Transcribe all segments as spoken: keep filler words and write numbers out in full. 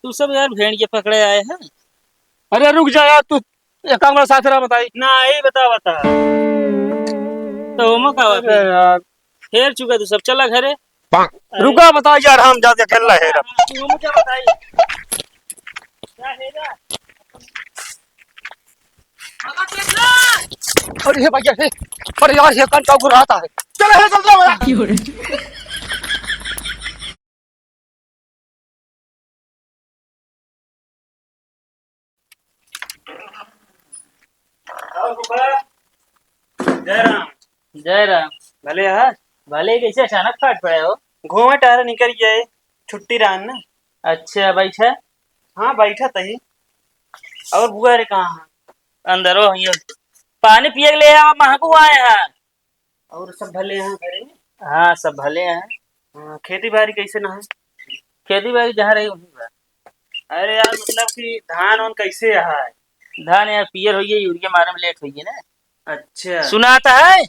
तू सब यार भेड़िया पकड़े आए हैं। अरे रुक जा यार, तू एक काम कर, साथ रहा बताई। ना, यही बता, बता। तो ओमा का बात अरे है? यार। हेर चुका तू सब, चला घरे। अरे। रुका बताई यार, हम जाके खेल रहे हैं। तू ओमा क्या बताई? क्या हेरा? अरे हे भैया, हे, अरे यार, हे कौन का गुर्राता है? चल, हे, चल, चल, भैया। और फूफा, जय राम। जय राम। भले है? भले, कैसे अचानक फाट पड़े हो? घूमे टहरे निकल गए, छुट्टी रहन ना। अच्छा, बैठा। हाँ, बैठा तही। और बुआ रे कहाँ है? अंदरो है। पानी पिए के लिए आवा, महकू आए हैं। और सब भले हैं घरे में? हाँ, सब भले हैं। हाँ, खेती बाड़ी कैसे ना है? खेती बाड़ी जहाँ रही वहीं बा। अरे यार, मतलब कि धान वान कैसे है? धान यार पियर होइए, यूरिया मारे में लेट होइए ना। अच्छा। सुनाता है?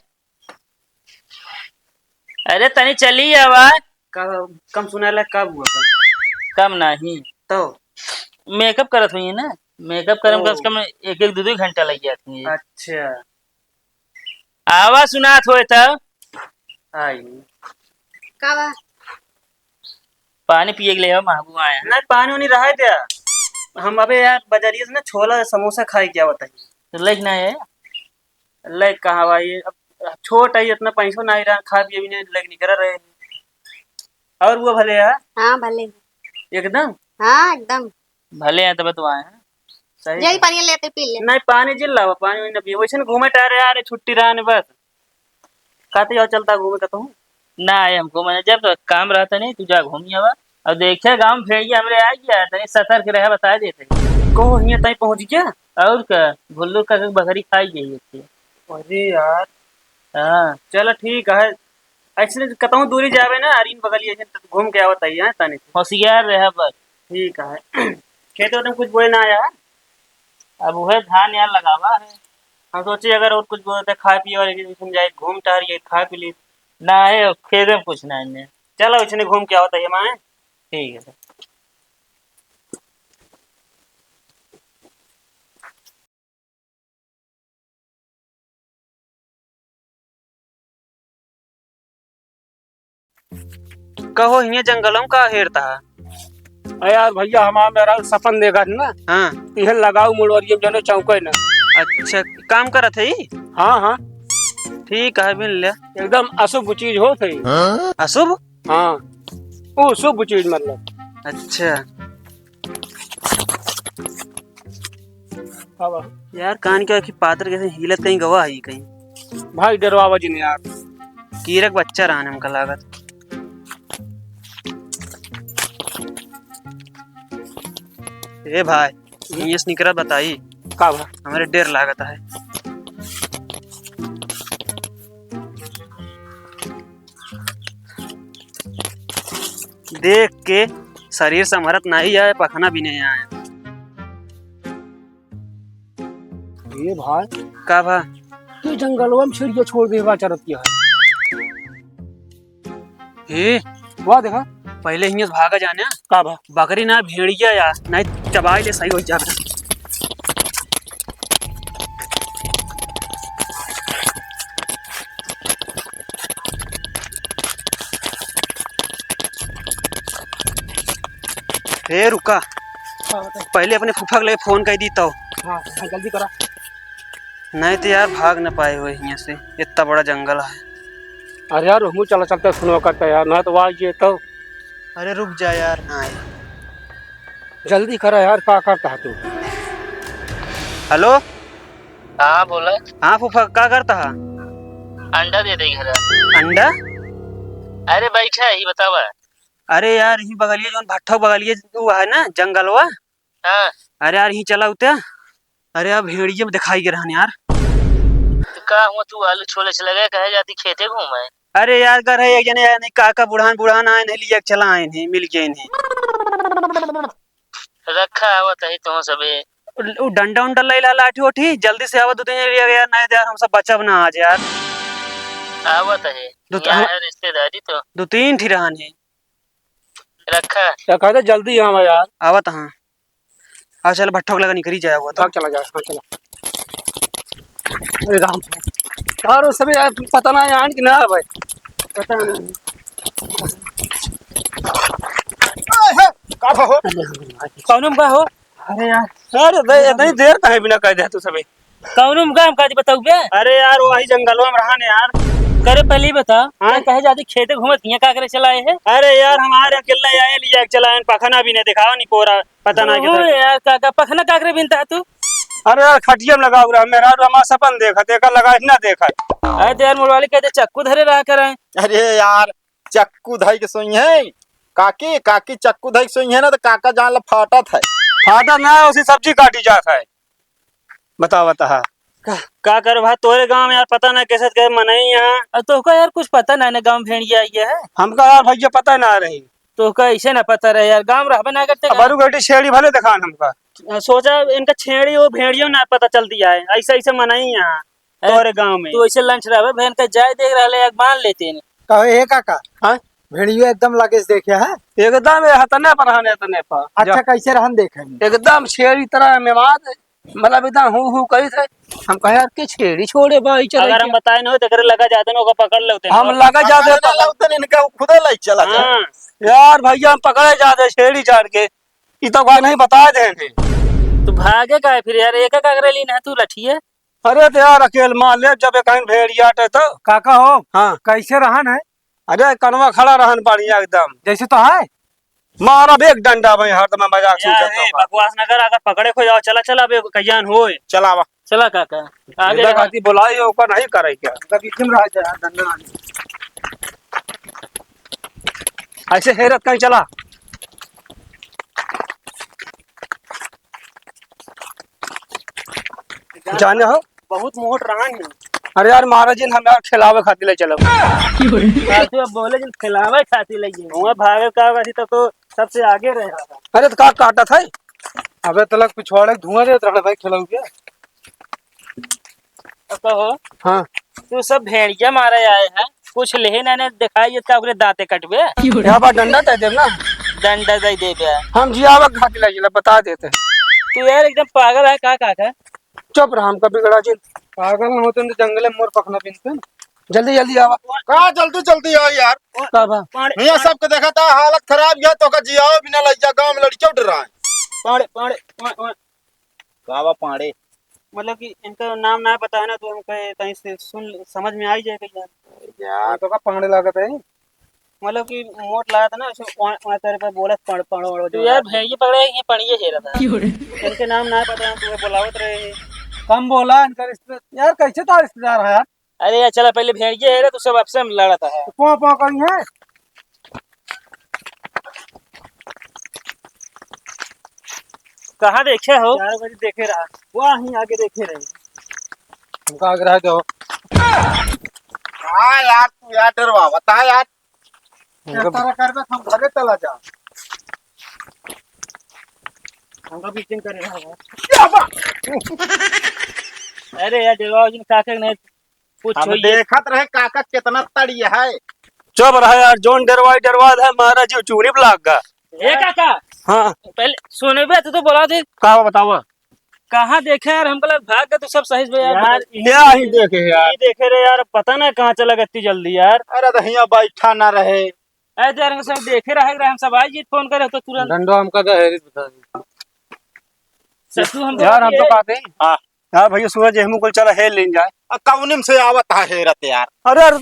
अरे तनी चली आवा। का, कम सुनाला, कब हुआ का? कम नहीं। तो? मेकअप करत होइए ना, मेकअप करे में ओ। कम से कम एक एक दो दो घंटा लग जाती है। अच्छा। आवा सुनात होए त। आई। का बा? पानी पिए के लिए हो, महबू आए हैं। नहीं, पानी वानी रहा द्या। हम अबे यार बजरिया से ना छोला समोसा खाए क्या बताइए। तो लेके ना आए? लेके कहाँ भाई, अब छोट है, इतना पैसो नहीं रहा, खा पिए भी नहीं, लेके निकल रहे। और वो भले है? हाँ, भले। एकदम? हाँ, एकदम। भले हैं, तब तो आए हैं। सही यही है। पानी लेते पी ले। नहीं, पानी जिन लावा, पानी वानी ना पिए। वैसे न घूमे टहरे आ रहे, छुट्टी रहने बस। कहते जाओ, चलता घूमे कहता हूँ। ना आए हमको, मैंने जब तो काम रहता नहीं, तू जा घूम आवा। और देखे गाँव में भेड़िया हमरे आ गया, तनी सतर्क रहे, बता देते। कहो, हियाँ ताई पहुँच गया? और का, भुल्लू का बकरी खाई गई है। अरे यार। हाँ। चलो ठीक है, ऐसे कतहूँ दूरी जावे ना, अरिन बगलिया से घूम के आवत आई, हैं, तनी से। होशियार रहे बस। ठीक है। खेत वेत में कुछ बोए ना आया है? अब उहे धान यार लगावा है। हम सोचे अगर और कुछ बोए तो खाए पिए वाले के बीच में जाए, घूम टहर के खाए पी ली। ना है, खेत में कुछ ना है। चलो, इसने घूम के आवत आई, माए। ठीक है। कहो, हियाँ जंगलों का हेरता है? अरे यार भैया, हमारा मेरा सपन देखा था ना। हाँ। तिहे लगाऊ मुड़वरिये में जने चौंके ना। अच्छा, काम करत है ई? हाँ, हाँ। ठीक है, बिन ले। एकदम अशुभ चीज होत है। अशुभ? हाँ, वो शुभ चीज मतलब। अच्छा। का बा? यार, कान के आखी पातर कैसे हिलत कहीं गवा है कहीं। भाई, डरवावा जिन यार। कीरक बच्चा रहन हमका लागत। ए भाई, ये से निकरत बताई। का बा? हमरे डेर लागत है। देख के शरीर संभरत नहीं आए, पखना भी नहीं आए। ए भाई। का भा? ये जंगलवा में छेड़िया छोड़ दे बा चरत किया है। ए, वाह देखा। पहले हियाँ से भागा जाने। का भा? बकरी ना भेड़िया या, नहीं चबाई ले सही हो जावे। ए, रुका। हाँ, बता। पहले अपने फूफा के लिए फोन कर दी तो। हाँ, हाँ, जल्दी करा। नहीं तो यार, भाग न पाए हुए हियाँ से, इतना बड़ा जंगल है। अरे यार, हमू चला चलते सुनो करते यार, ना तो वाह ये तो। अरे रुक जा यार, ना आए। जल्दी करा यार, का करता है तू? हेलो। हाँ, बोला। हाँ फूफा, का करता है? अंडा दे दे घरा। अंडा? अरे बैठा ही, बतावा। अरे यार, यही बगलिए, जौन भट्ठो बगलिए, वो है ना जंगलवा। हाँ। अरे यार, यहीं चला उते। अरे, अब भेड़िए में दिखाई के रहन यार। तो का हुआ, तू आलू छोले से लगे, कहे जाती खेते घूमे? अरे यार, कर है एक जने यार, नहीं का, का बुढ़ान, बुढ़ान आए नहीं, लिए चला आए नहीं, मिल गए नहीं। रखा आवत है तुम सबे। उ, उ डंडा उंडा ले ला, लाठी ओठी, जल्दी से आवा, दो तीन जने लिया यार, नहीं तो यार, हम सब बचब ना आज यार। आवत है, दो, यहाँ हम, है रिश्तेदारी तो। दो तीन ठी रहन है। रखा। क्या कहते, जल्दी आवा यार। आवत हाँ। आ चल, भट्ठोक लगा निकरी जाए वो तो। भाग चला जाए, हाँ, चला। अरे राम, यार, वो सभी यार, पता ना यार कि ना भाई, पता नहीं। ए, हे, का हो? कौन में का हो? अरे यार, अरे दे, इतनी देर काहे बिना कह दे तू सभी? कौनो मुकाम का जी बताऊ बे? अरे यार, वही जंगलवा में रहन यार। करे पहले ही बता, हाँ? क्या कहे जाती खेते घूमत हियाँ का करे चला आए है? अरे यार, हमारे अकेला आए लिया चला आए, पखना भी नहीं दिखाओ, नहीं कोरा, पता ना ओहो किधर। यार, का, का पखना का करे बिनता है तू? अरे यार, खटिया में लगा हुआ है मेरा, हमारा सपन देखा, देखा लगा ना देखा। अरे तो यार, मुड़वाली कहते चक्कू धरे रहा करें। अरे यार, चक्कू धई के सोई है काकी, काकी चक्कू धई के सोई है ना तो काका जान ला फाटत है। फाटत ना है, उसी सब्जी काटी जात है। बतावा तहा। का, का कर भा तोरे गाँव में यार पता ना कैसे कैसे मनई यहाँ। अब तोहका यार कुछ पता ना, ना गाँव भेड़िया आई है। हमका यार भैया पता ना रही। तोहका ऐसे ना पता रहे यार, गाँव रहबे ना करते अब का? बरू बेटी छेड़ी भले दिखान हमका। सोचा इनका छेड़ी वो भेड़ियो ना पता चलती है, ऐसे ऐसे मनई यहाँ ए, तोरे गाँव में। तू ऐसे लंच रहबे, बहन का जाए देख रहले, एक बांध लेते हैं। कहो, ए काका, हाँ? भेड़ियो एकदम लगे से देखे है? एकदम ये हतने पर हने तने पर। अच्छा, जा। कैसे रहन देखे? एकदम शेर इतना मेवाद, मतलब एकदम हु हु करी थे। हम कहे, "यार, के छेड़ी छोड़े बा, ई चले अगर हम क्या?" बताए न हो, तो एकरे लगा जाते न, ओका पकड़ लेते न। हम लगा जाते पकड़ लेते न, इनका खुदे लाई चला जाए। हाँ। यार भैया, हम पकड़े जाते छेड़ी जान के, ई तो का नहीं बता दे। तू भागे का है फिर यार, एक का करे लीन है तू लठिए? अरे तो यार, अकेल मार ले, जब एक कहीं भेड़िया टे तो। काका हो? हाँ। कैसे रहन है? अरे, कनवा खड़ा रहन बढ़िया एकदम। जैसे तो है? मारब एक डंडा भाई, हरदम मजाक यार, सूझत ए, होगा। बकवास न कर, अगर पकड़े खो जाओ, चला, चला, अबे कहियान होए। चलावा। चला काका, आगे इधर रहा। खाती बोलाई, ओकर नहीं करे क्या? इधर बीच में रह जा, डंडा। ऐसे हेरत कहीं चला। जाने हो? बहुत मोट रहन है। अरे यार, महाराज जी, हम यार खिलावे खातिर ले चलब। सासू अब बोले जिन खिलावे खातिर ले गए। हुआ भागे का अथी तो, तो सबसे आगे रहे। अरे तो का काटत है? अबे तलक पिछवाड़े धुआं देत रहल भाई, खिलाऊ के। तो कहो। हाँ। तू सब भेड़िया मारे आए हैं, कुछ लेहे ना ने दिखाई देता ओकरे दांते कटबे। क्या बात, डंडा दे देब ना? डंडा दे देबे। हम जियावा खातिर ले चलब, बता देते। तू यार एकदम पागल है का काका? चुप रहा, हमका बिगड़ा जिन। पागल न होते तो जंगले में मोर पखना बिनते। जल्दी जल्दी आवा। का जल्दी जल्दी आ यार? का बा? पाड़े, भैया पाड़े। सबके देखा था हालत खराब, या तो का जियाओ बिना लज्जा, गांव में लड़के उठ रहा है। पाड़े, पाड़े, पाड़े, पाड़े। का बा पाड़े? मतलब कि इनका नाम ना पता है ना, तो हम कहे कहीं से सुन समझ में आ ही जाए कहीं यार। यार तो का पाड़े लागत है। मतलब कि मोट लागत है ना, ऐसे वहाँ, वहाँ तेरे पे बोलत पड़, पड़ो, पड़ो, तू जो यार बात है। भेड़िए पकड़े, ये पड़िए हेरत है। क्यों रे? इनके नाम ना पता, हम तुम्हें बुलावत रहे। कम बोला, इनका रिश्तेदार, यार, कैसे तो रिश्तेदार है यार? अरे यार, चला पहले भेड़िए हेरे, तू सब आपसे हम लड़त है। तो कौन, कौन, कौन है? कहाँ देखे हो? चार बजे देखे रहा, वहाँ ही आगे देखे रहे। हमका आगे रह जाओ। हाँ यार, तू यार डरवा, बता यार। हमका इस तरह करबे तो हम घरे चला जा। हमका बीचिंग करे रहा है। अरे यार, डरवाओ जिन काका के नहीं, कुछ हम होइए। देखत रहे काका कितना तड़िया है। चुप रहे यार, जोन डरवाई डरवा दे, महाराज जी चूड़ी पे लाग गा। ए काका, हाँ। पहले सुने बे, तू तो बोला दे। का बतावा? कहाँ देखे यार, हमको लग भाग के तू सब सही से यार। यार, ये ही देखे यार। ये देखे रे यार, पता ना कहाँ चला गया इतनी जल्दी यार। अरे तो हियाँ बैठा ना रहे। अरे तो यार, हम सब देखे रहे, हम सब आई जी फोन करे तो तुरंत। डंडो हमका दे, हेरिस बता दे। सत्तू हम यार, हम तो ए- कहते हैं। हाँ। यार भैया, सूरज, हमू कुल चला हेर लेन जाए। आ, कौनिम से आवत है हेरत यार? अरे यार,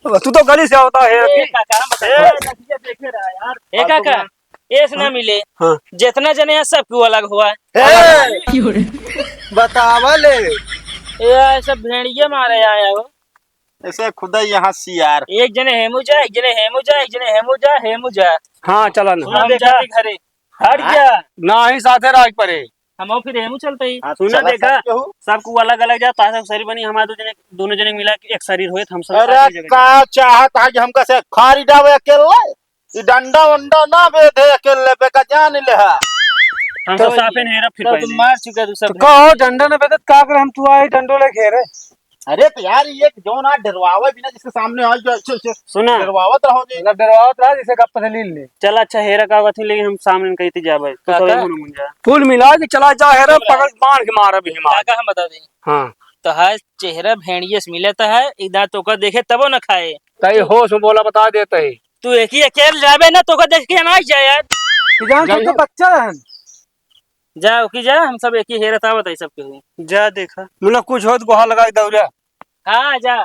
तू तो गली से आवता है ए, अभी। काका, हम बता ए, दो। नतीजा देखे रहा यार। ए, फालतू काका, में। एस ना हाँ? मिले। हाँ। जितना जने हैं, सबको अलग हुआ है। ए! क्यों रे? बतावा ले। ए, यार, सब भेड़िए मारे आया हो। ऐसे खुदा यहाँ सियार। एक जने हेमू जा, एक जने हेमू जा, एक जने हेमू जा, हेमू जा। हाँ, चला ना। हम हम जा। जाते घरे। हट हाँ? जा। ना ही साथे राज परे। हम फिर हेमू चलते ही। हाँ, सुना चला देखा, सकते हो। सबको अलग अलग जा, तासा शरीर बनी, हमारे दो जने, दोनों जने मिला के एक शरीर होए, तो हम सब अरे एक जगह का जाए। चाहत है कि हमका से खारी डावे अकेले? ई डंडा उंडा ना बेधे अकेले, बेका जान ले हा। हम तो सब साफे नहीं हेरा फिर तब पहले। तुम मार चुका तू सब तो। कहो डंडा ना बेधत का कर, हम तू आए डंडो ले घेरे। अरे तो यार, ये जौन आज डरवावे बिना जिसके सामने आज जो अच्छे से सुना। डरवावत रहो जी। मतलब डरवावत रहा, जिसे गप्प से लीन ले। चल अच्छा, हेरा का बात है, लेकिन हम सामने कहीं जाबे। तो का, सब का? मुन मुन जा। कुल मिला के चला जा हेरा, पकड़ बांध के मारा भी मार। का, का हम बता दें? हाँ। तो है चेहरा भेड़िए से मिलत है, इधर तो ओकर देखे तबो न खाए। तई होश में बोला, बता देते ही। तू एक ही अकेल जाबे ना, तो ओकर देख के ना जाए यार। कि जान, तू तो जाइए। बच्चा रहन। जा, ओकी जा, हम सब एक ही हेरत आवत है सबके हुए। जा देखा। मुला कुछ होत गोहा लगा के दौड़ा। हाँ, जा। जा,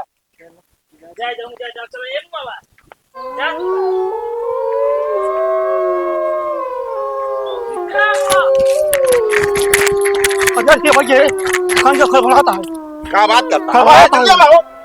जा, जा, जा, चलो, ए बाबा। जा। अगर के भैया, खान जो खड़बड़ाता है। का बात करता? खड़बड़ाता है।